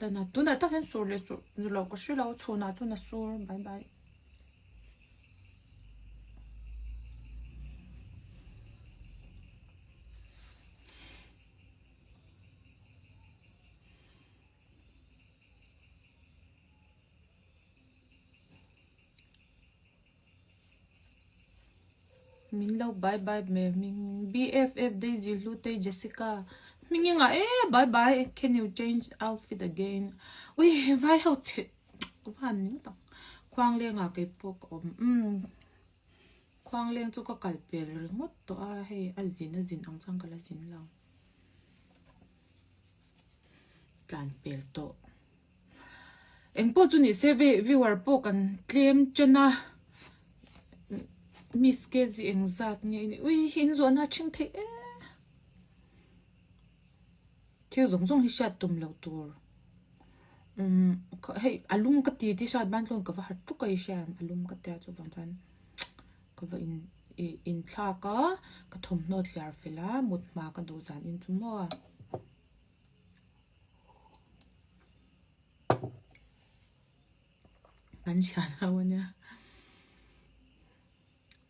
Tan a, tunah tak hian sur leh sur lo ka hre lo, chhunah chuan a sur bai bai. Min lo bye bye me hming BFF Daisy Hlutei Jessica hming i ngah e bye bye can you change outfit again ui vai ho chhe ka van ning tak khuang lengah kei pawh ka awm umm khuang leng chu ka kal pel ringawt tawh a hei a zin a zin ang chuan ka la zin lo tlan pel tawh. Engpawh chu ni se viewer pawh kan tlem chen a miss KZ engzat nge i nih ui hi in zawhna a ṭhing theih e thil zawng zawng hi hriat tum loh tur umm hei a lum ka ti tih hriat ban chuan ka va har ṭuk a i hriat a lum ka tia chuvang chuan ka va in ih inthlak a ka thawmhnaw thliar fel a mut hma ka duh zan in chu maw. Kan thian ho a nia.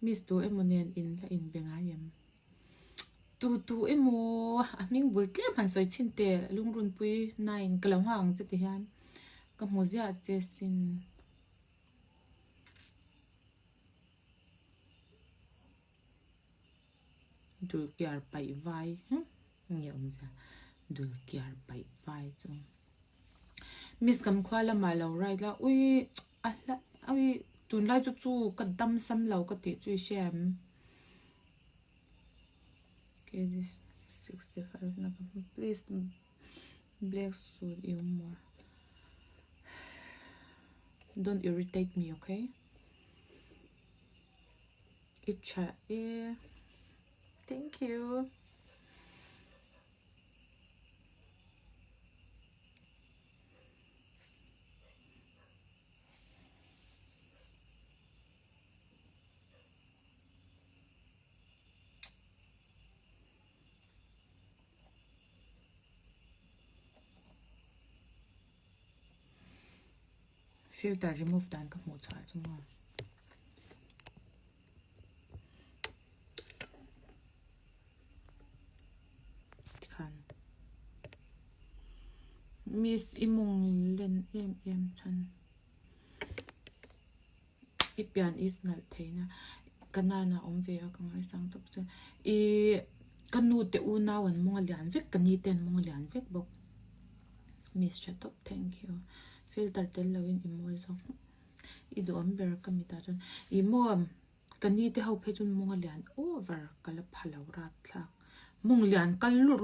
Miss tu emaw nen in la inbe ngai em? Tu tu emaw a hming bul tlem han sawi chhin teh lungrunpui nine ka lo nghak ang che ti hian ka hmu ziah che sin. Dulkiar paih vai hm nge awmzia dulkiar paih vai chu miss kan khua lamah lo ride la ui a hla ui tunlai chu chu ka dam sam lo ka tih chu i hria em kg 65 na ka hmu please black suit i awm maw don't irritate me okay. I tha e. Thank you. Filter remove dan ka hmuh chhuah chu maw. Tikhan Miss i mung len em em chhan i pian is nalh theihna ka nana awm ve a ka ngaisang tawp che i ka nu te unau an mawng a lian vek ka ni te an mawng a lian vek bawk Miss tha tawp thank you. Filter tel lo in i mawi zawk i duhawm ber ka mitah chuan ih maw ka ni te ho phei chuan mawng a lian over ka la pha lo rapthlak mawng lian kal lur.